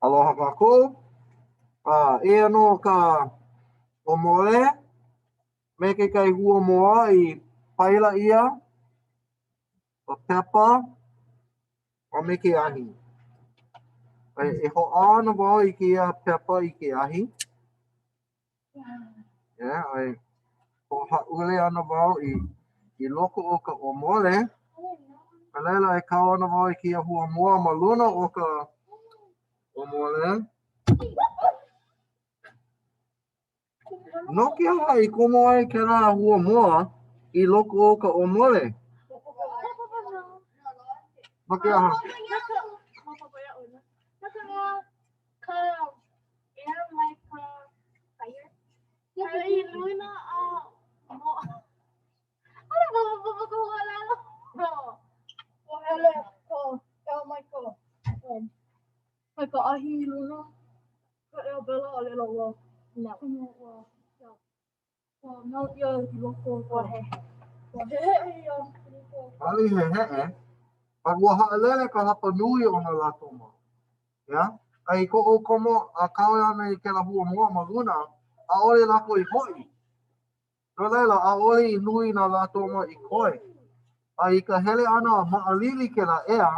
Aloha kākou. A eia nō ka ʻōmole me kekahi hua moa i paila ʻia, ka pepa, a me ke ahi. E, e hoʻā ana wau i kēia pepa i ke ahi. Yeah, a e hoʻohāʻule ana wau i, i loko o ka ʻōmole. A laila e kau ana wau i kēia hua moa ma luna o ka ʻōmole. No ke aha i komo ai kēlā hua moa i loko o ka ʻōmole? No ke aha? Mai ka ahi i luna, ka ʻea wela a laila ua komo ua ua melt ʻia i loko o ka ua heheʻe ia i loko o ka ʻAʻole i heheʻe, a ua haʻalele ka hapa nui o nā lāpoma. Yeah? A i koʻu komo a kau ʻana i kēlā hua moa ma luna, ʻaʻole lākou i hoʻi. No laila, ʻaʻole i nui nā lātoma i koe. A i ka hele ʻana a maʻalili kēlā ʻea,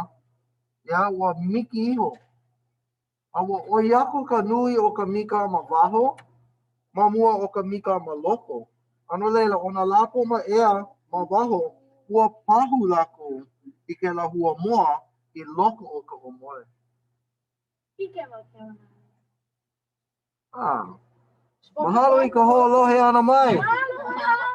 yeah, ua miki iho. A ua ʻoi aku ka nui o ka mika ma waho ma mua o ka mika ma loko. A no laila, ʻo nā lāpoma ʻea ma waho, ua pahu lākou i kēlā hua moa i loko o ka ʻōmole. ʻIke wau kēlā. Ah. Mahalo i ka hoʻolohe ʻana mai. Mahalo!